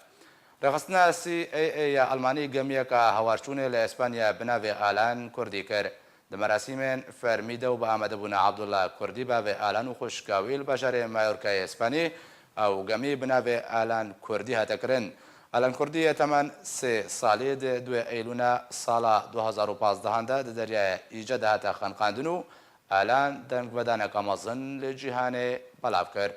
Rêxistina C A A ya Almanî gemiyeka hewarçûnê li Espanya bi navê Alan Kurdî kir. Di merasîmên fermî de û bi amadebûna Abdullah Kurdî, bavê Alan û xwişka wî li bajarê Mallorcayê Spanî, ew gemî bi navê Alan Kurdî hate kirin. Alan Kurdî yê temen sê salî di duê Eylûna sala du hazar û pazdeh de di Deryaya Îce de hate xeniqandin û Alan dengvedaneka mezin li cîhanê belav kir.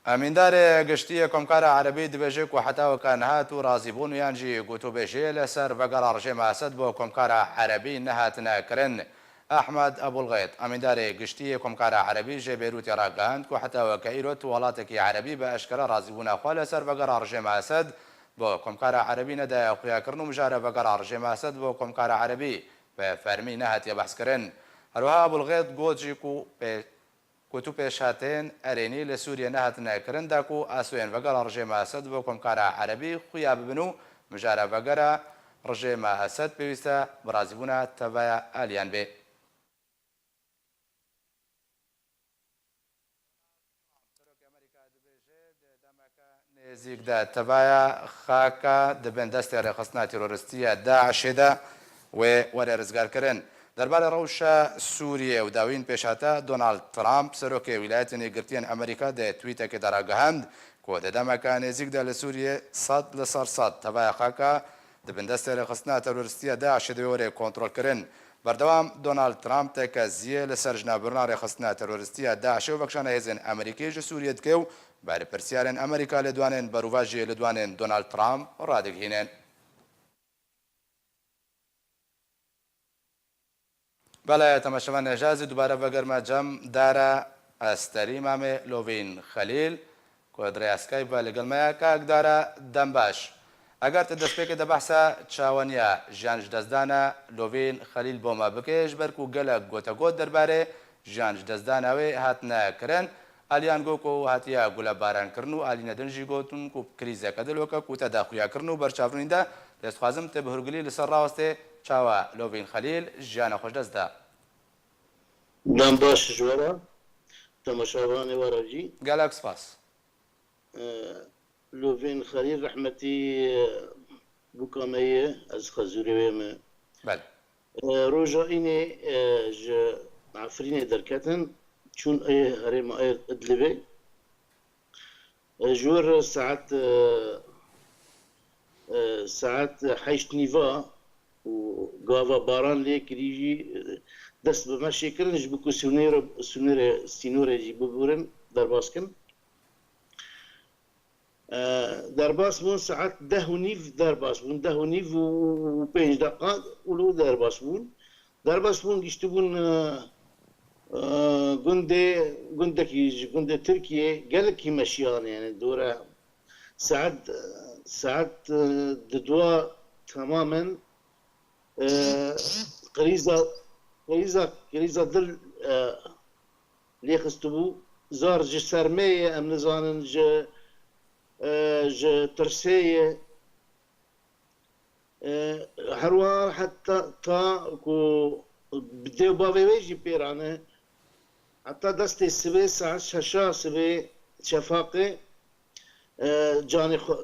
Emîndarê Giştî yê Komkara Erebî dibêje ku heta weke niha tu razîbûn yan jî gotûbêjiyê li ser vegera rejêma Esed bo Komkara Erebî nehatine kirin. Ehmed Ebulxêt, Emîndarê Giştî yê Komkara Erebî, ji Beyrûtê ragihand ku heta weke îro tu welatekî Erebî bi eşkere razîbûna xwe li ser vegera rejêma Esed bo Komkara Erebî nedaye xuyakirin û mijara vegera rejêma Esed bo Komkara Erebî bi fermî nehatiye behskirin. Herwiha Ebulxêt got jî ku pê ku tu pêşhateyên erênî li Sûriyê nehatine kirin da ku asoyên vegera rejêma Esed bo Komkara Erebî xuya bibin û mijara vegera rejêma Esed pêwîst e bi razîbûna teveya aliyan bê. Serokê Amerîka dibêje, di demeke nêzîk de tevaya xaka di bin destê rêxistina teroristî ya DAIŞê de wê were rizgarkirin. Derbarê rewşa Sûriyê û dawîn pêşhate Donald Trump, Serokê Wîlayetên Yekgirtiyên Amerîka di twîtekê de ragihand ku di demeke nêzîk de li Sûriyê sed li ser sed tevaya xaka di bin destê rêxistina teroristî ya DAIŞê de wê were kontrolkirin. Berdewam Donald Trump tekeziyê li ser jinavbirina rêxistina teroristî ya DAIŞê û vekişana hêzên Amerîkî ji Sûriyê dike û berpirsiyarên Amerîka lêdwanên berûvajiyê lêdwanên Donald Trump radigihînin. Belê, temaşevanên hêja, ez ê dubare vegerime cem dara Esterî Mamê Lovîn Xelîl, ku di rêya Skype ve li gel me ye. Kak Dara, dem baş. Eger tu destpêkê de behsa çawaniya jiyan ji destdana Lovîn Xelîl bo me bikê, ji ber ku gelek gotegot derbarê jiyan ji destdana wê hatine kirin, aliyan got ku hatiye gulebarankirin û alîne din jî gotin ku krîzeke dil weke ku te daxuyakirin û berçavbûnî de lê dixwazim tu bi hûrgilî li ser rawestê çawa Lovîn Xelîl jiyana xwe ji dest da. Dem baş ji we re, temaşevanê we re jî. Gelek spas. E, Lovîn Xelîl rehmetî, e, bûka me ye, ez xezûrê wê me. Belê. E, roja înê, e, ji Efrînê derketin, çûn ê herêma ê Idlibê. E, ji wir saet, e, e, saet heşt nîva û gava baran lê kirî jî, e, dest bi meşê kirin, ji bo ku sînorê, sînorê, sînorê jî biburin, derbas kin. E, derbas bûn, saet deh û nîv derbas bûn, deh û nîv û, û pênc deqa û li derbas bûn. Derbas bûn, giştibûn, e, e, gundê, gundekî ji gundê Tirkiyê gelekî meşiyan, yani dore saet, saet, e, di dua tamamen, e, krîza, krîza, krîza dil, e, lê xistibû. Zar ji sermeyê, em nizanin ji, e, ji tirsê ye. E, herwiha heta ta ku bi dê û bavê wê jî pêrane, heta destê sibê saet şeşa sibê şefaqê, e, canê xwe,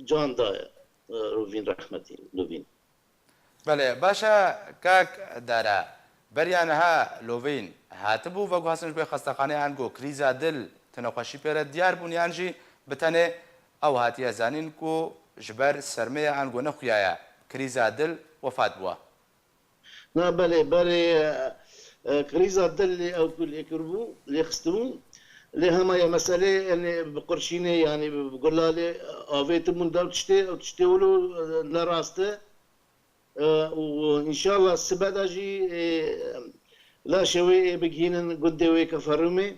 can daye, e, Lovîn rehmetî, Lovîn. Belê, baş e, kak Dara. Beriya niha Lovîn hatibû veguhastin ji bo xestexaneyê, ango krîza dil, tu nexweşî pê re diyar bûn yan jî bi tenê ew hatiye zanîn ku ji ber sermê ye ango nexuya ye, krîza dil wefat bûye? Na, belê, berê, e, e, krîza dil lê ew ku lê kiribû, lê xistibû. Lê hema ye meselê, yani bi qurşînê, yani bi, bi gulalê avêtibûn dev tiştê, ew tiştê wilo, e, ne rast e. E, û înşallah sibe de jî, e, laşê wê ê bigihînin gundê wê Keferûmê.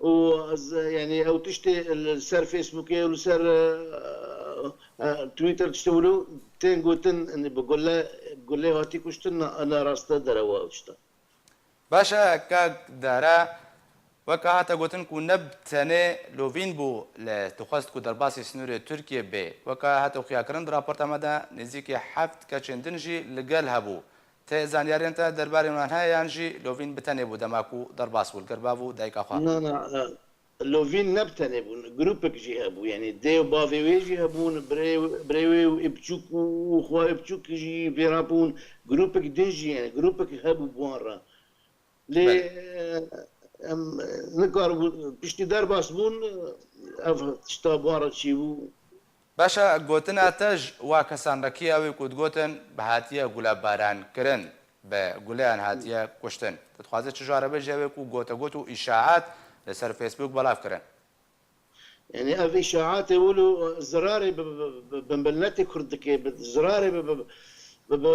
Û ez, yani ew tiştê li ser Facebookê û li ser, e, e, Twitter tiştê wilo tên gotin, yani bi gule, gulê hatî kuştin, na, na rast e, derewa ew tişta. Baş e, kak Dara, weke hate gotin ku ne bi tenê Lovîn bû lê dixwest ku derbasî sînorê Tirkiyê bê. Weke hate xuyakirin di raporta me de nêzîkî heft keçên din jî li gel hebû. Tê zanyariyên te derbarê wan heye yan jî Lovîn bi tenê bû dema ku derbas bû li gel bav û dayika xwe? Na, na, e, Lovîn ne bi tenê bûn. Grûpek jî hebû. Yani dê û bavê wê jî hebûn, birê, birê wê û ê biçûk û, û xwe ê biçûk jî vê re bûn. Grûpek din jî, yani grûpek hebû bi wan re. Lê, belê, e, em, e, nikaribûn, piştî derbas bûn, ev tişta bi wan re çêbû. Baş e, gotina te ji wa kesan re kî ew ê ku digotin bi hatiye gulebaran kirin, bi guleyan hatiye kuştin? Tu dixwazî çi ji we re bêjî ew ê ku gotegot û îşaet li ser Facebook belav kirin? Yani ev îşaetê wilo zirarê bi, bi, bi, bi miletê Kurd dike, bi zirarê bi, bi, bi, bi,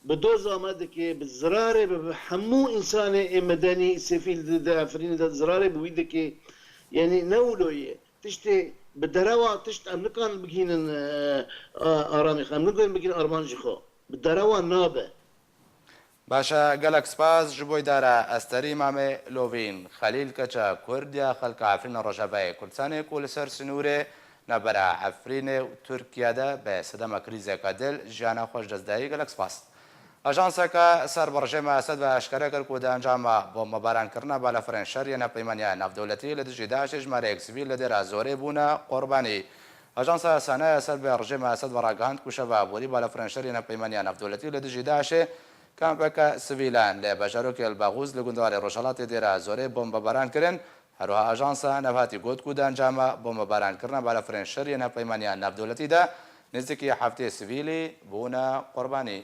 bi doza me dike, bi zirarê bi, bi hemû însanê ê medenî, sivîl di, di Efrînê de zirarê bi wî dike. Yani ne wilo ye. Tiştê bi derewa tişt em nikarin bigihînin, e, a-, aramî xwe. Em nikarin bigihînin armancî xwe. Bi derewa nabe. Baş e, gelek spas ji bo îdara Esterî Mamê Lovîn, Xelîl Keça Kurd ya xelka Efrîna Rojavayê Kurdistanê ku li ser sinûrê navbera Efrînê û Tirkiye de bi sedema krîzeke dil jiyana xwe ji dest dayî, gelek spas. Ajanseke ser bi rejîma Esed ve eşkere kir ku di encama bombebarankirina balafirên şer yên Hevpeymaniya Navdewletî li dijî DAIŞê jimareyek sivîl li Dêra Zorê bûne qurbanî. Ajansa Sanaya ser bi rejîma Esed ve ragihand ku şeva borî balafirên şer yên Hevpeymaniya Navdewletî li dijî DAIŞê kampeke sivîlan li bajarokê El Baxûz li gundarê rojhilatê Dêra Zorê bombebaran kirin. Her wiha ajansa nav hatî got ku di encama bombebarankirina balafirên şer yên Hevpeymaniya Navdewletî de nêzîkî heftê sivîlî bûne qurbanî.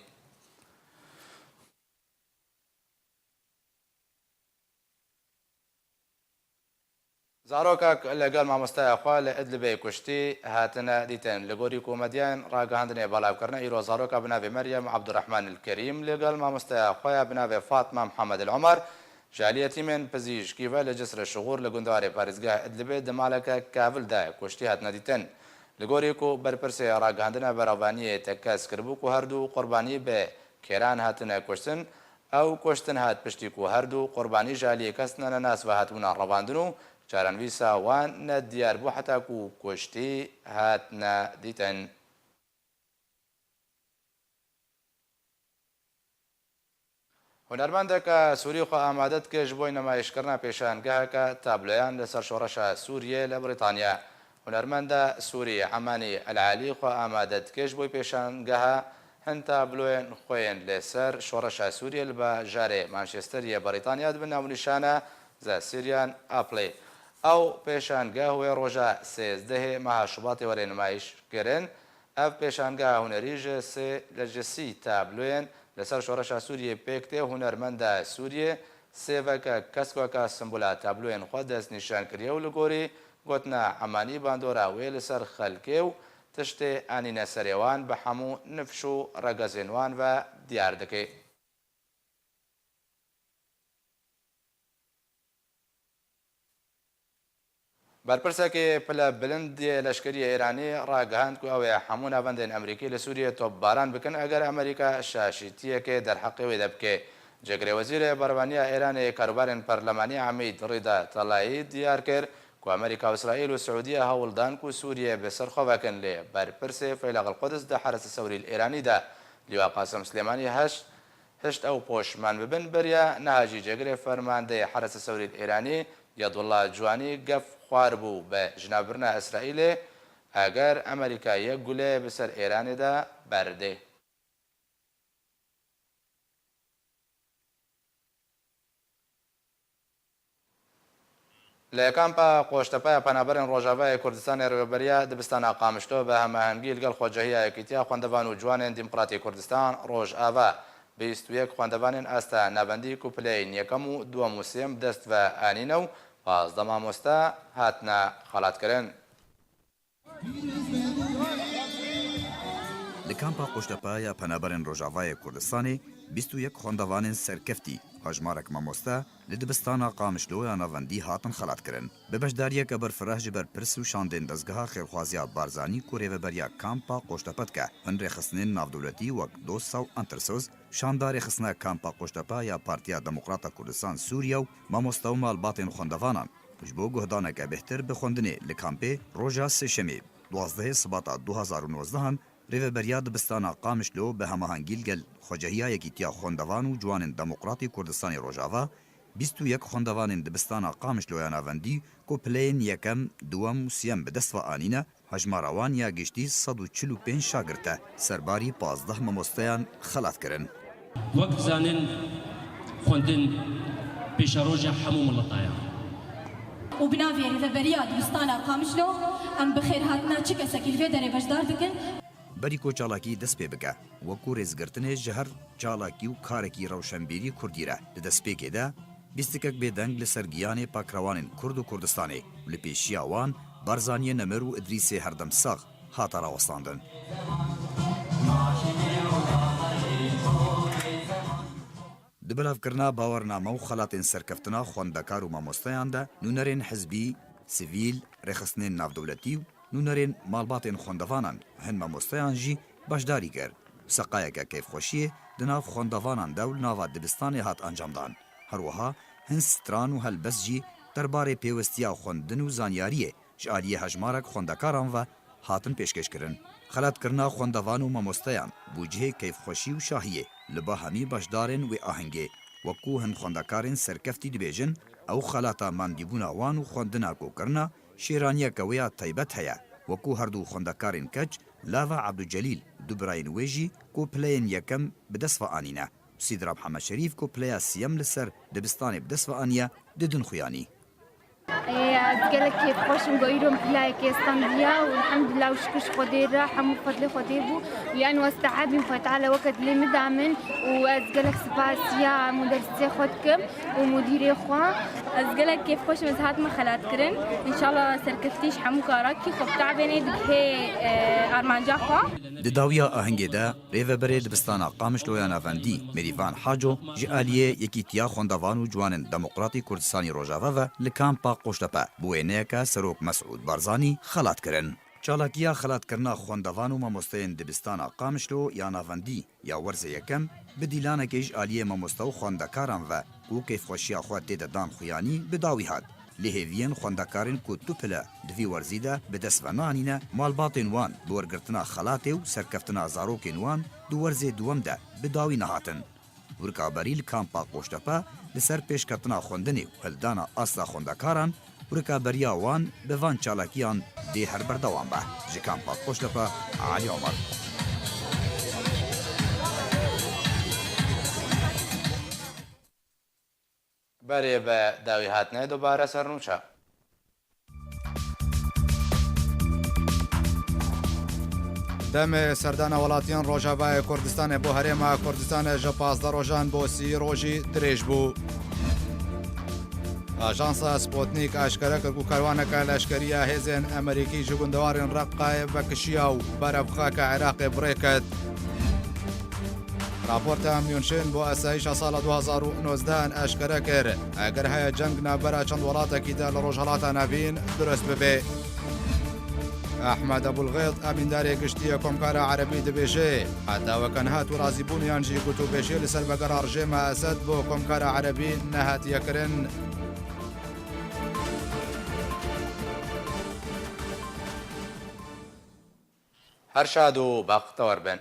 Zarokek li gel mamosteya xwe li Idlibê kuştî hatine dîtin. Li gorî ku medyayên ragihandinê belav kirine, îro zaroka bi navê Meryem Abdurrahman El Kerîm li gel mamosteya xwe ya bi navê Fatma Mihemed El Omer ji alî yetîmên pizîşkî ve li Cisr Şixûr li gundarê parêzgeha Idlibê di maleke kevil de kuştî hatine dîtin. Li gorî ku berpirsê ragihandina berevaniyê tekez kiribû ku her du qurbanî bi kêran hatine kuştin, ew kuştin hat piştî ku her du qurbanî ji aliyê kesina nenas ve hatibûna revandin û çarenivîsa wan nediyar bû heta ku kuştî hatine dîtin. Hunermendeke Sûrî xwe amade dike ji bo nemayişkirina pêşangeheke tabloyan li ser şoreşa Sûriyê li Brîtanya. Hunermenda Sûrî Emanî El Alî xwe amade dike ji bo pêşangeha hin tabloyên xwe yên li ser şoreşa Sûriyê li bajarê Manchesterê Brîtanya di bin navnîşana The Syrian Apple. Ew pêşangeh wê roja sêzdehê meha Şubatê were nemayiş kirin. Ev pêşangeha hunerî ji sê, li ji sî tabloyên li ser şoreşa Sûriyê pêk tê. Hunermenda Sûriyê sêveke keskoka simbola tabloyên xwe destnîşan kiriye û li gorî gotina Emanî bandora wê li ser xelkê û tiştê anîne serê wan bi hemû nifş û regezên wan ve diyar dike. Berpirsekî pile bilind yê leşkerî yê Îranî ragihand ku ew ê hemû navendên Amerîkî li Sûriyê topbaran bikin, eger Amerîka şaşîtiyekê derheqê wê de bike. Cêgirê Wezîrê Berevaniya Îranê karûbarên perlemanî Emîd Rîda Telayî diyar kir ku Amerîka û Îsraîl û Siûdiye hewl dan ku Sûriye bi ser xwe vekin, lê berpirsê Feyleq El Quds di Heres Sewrî li Îranî de Lîwa Qasim Silêmanî heşt Hişt ew poşman bibin, beriya niha jî cêgirê fermandeyê Heresa Sewrî li Îranî Yadullah Cuanî gef xwar bû bi jinavbirina Îsraîlê, eger Amerîka yek gule bi ser Îranê de berdê. Li kampa Qoştepe ya Penaberên Rojavayê Kurdistanê Rêveberiya Dibistana Qamişlo bi hemahengî li gel Xwecehiya Yekîtiya Xwendevan û Ciwanên Demokratî Kurdistan Rojava bîst û yek xwendevanên asta navendî ku pileyên yekem û duwem û sêyem bi dest ve anîne û pazdeh mamoste hatine xelatkirin. Li kampa Qoştepe ya Penaberên Rojavayê Kurdistanê bîst û yek xwendevanên serkeftî, hejmarek mamoste, li dibistana Qamişlo ya navendî hatin xelatkirin. Bi beşdariyeke berfireh ji berpirs û şandên Dezgeha Xêrxwaziya Barzanî ku rêveberiya kampa Qoştepe dike, hin rêxistinên navdewletî wek DOSA û Entersoz, şanda rêxistina kampa Qoştepe ya Partiya Demokrata Kurdistan Sûriye û mamoste û malbatên xwendevanan, ji bo guhdaneke bêhtir bi xwendinê li kampê roja Sêşemê, duwazdehê Sibata du hazar û nozdehan, rêveberiya dibistana Qamişlo bi hemahengî li gel Xwecehiya Yekîtiya Xwendevan û Ciwanên Demokratî Kurdistanê Rojava, bîst û yek xwendevanên dibistana Qamişlo ya navendî ku pileyên yekem, duwem û siyem bi dest ve anîne, hejmara wan ya giştî sed û çil û pênc şagirt e, serbarî pazdeh mamosteyan xelat kirin. Wek dizanin, xwendin pêşeroja hemû mileta ye. Û bi navê Rêveberiya Dibistana Qamişlo em bi xêrhatina çi kesekî li vê derê beşdar dikin. Berî ku çalakî dest pê bike, wekû rêzgirtinê ji her çalakî û karekî rewşenbîrî kurdî re di destpêkê de bîstikek bêdeng li ser giyanê pakrewanên Kurd û Kurdistanê û li pêşiya wan Barzaniyê Nemir û Idrîsê Herdemsax hate rawestandin. Di belavkirina bawername û xelatên serkeftina xwendekar û mamosteyan de nûnerên hizbî, sivîl, rêxistinên navdewletî û nûnerên malbatên xwendevanan, hin mamosteyan jî beşdarî kir. Seqayeke keyfxweşiyê di nav xwendevanan de û li nava dibistanê hat encamdan. Her wiha hin stran û helbest jî derbarê pêwestiya xwendin û zanyariyê ji aliyê hejmarek xwendekaran ve hatin pêşkêşkirin. Xelatkirina xwendevan û mamosteyan bû cihê keyfxweşî û şahiyê li ba hemî beşdarên wê ahengê. Wekû hin xwendekarên serkeftî dibêjin, ew xelata mandîbûna wan û xwendina ku kirina, şêraniyeke wê ya taybet heye. Wekû her du xwendekarên keç, Lava Ebducelîl, du birayên wê jî ku pileyên yekem bi dest ve anîne, Sîdra Mihemed Şerîf ku pileya siyem li ser dibistanê bi dest ve aniye, didin xuyanî. Ê, ez gelek kêfxweş im ku îro min pilayekê standiya û elhamdulillah û şikir ji Xwedê re hemû fedlê Xwedê bû û yani westehebîm Xwedê Teala weke dilê min da min û ez gelek sipasiya muderisê xwe dikim û mudîrê xwe. Ez gelek kêfxweş im ez hatime xelatkirin. Înşallah serkeftî ji hemû karakî xwe bitabênê digihê, e, armanca xwe. Di dawiya ahengê de Rêveberê Dibistana Qamişlo ya Navendî, Mêrîvan Haco, ji aliyê Yekîtiya Xwendevan û Ciwanên Demokratî Kurdistanî Rojava ve li Kampa Qoştepe bi wêneyeke Serok Mesûd Barzanî xelat kirin. Çalakiya xelatkirina xwendevan û mamosteyên Dibistana Qamişlo ya Navendî ya werzê yekem bi dîlanekê ji aliyê mamoste û xwendekaran ve ku kêfxweşiya xwe tê de dan xuyanî bi dawî hat. Lê hêviyên xwendekarên ku tu pile di vî werzî de bi dest ve nanîne, malbatên wan bi wergirtina xelatê û serkeftina zarokên wan di werzê duwem de bi dawî nehatin. Rikaberî li Kampa Qoştepe li ser pêşketina xwendinê û hildana asta xwendekaran, rikaberiya wan bi van çalakiyan dê her berdewam be. Ji Kampa Qoştepe, Alî Omer. Berê bi dawî hatine dubare ser nûçe. Demê serdana welatiyên Rojavayê Kurdistanê bo Herêma Kurdistanê ji pazdeh rojan bo sî rojî dirêj bû. Ajansa Sputnik aşkere kir ku karwaneke leşkerî ya hêzên Amerîkî ji gundewarên Reqqayê vekişiya û berev xaka Iraqê bi rê ket. Raporta München bo asayîşa sala du hazar û nozdeh aşkere kir, eger heye ceng navbera çend welatekî de li Rojhelata Navîn durust bibe. Ehmed Ebulxêt, emîndarê giştî yê Komkara Erebî dibêje, heta weke niha tu razîbûniyan jî gotûbêjê li ser vegera rejêma Esed bo Komkara Erebî nehatiye kirin. Her şad û bextewar bin.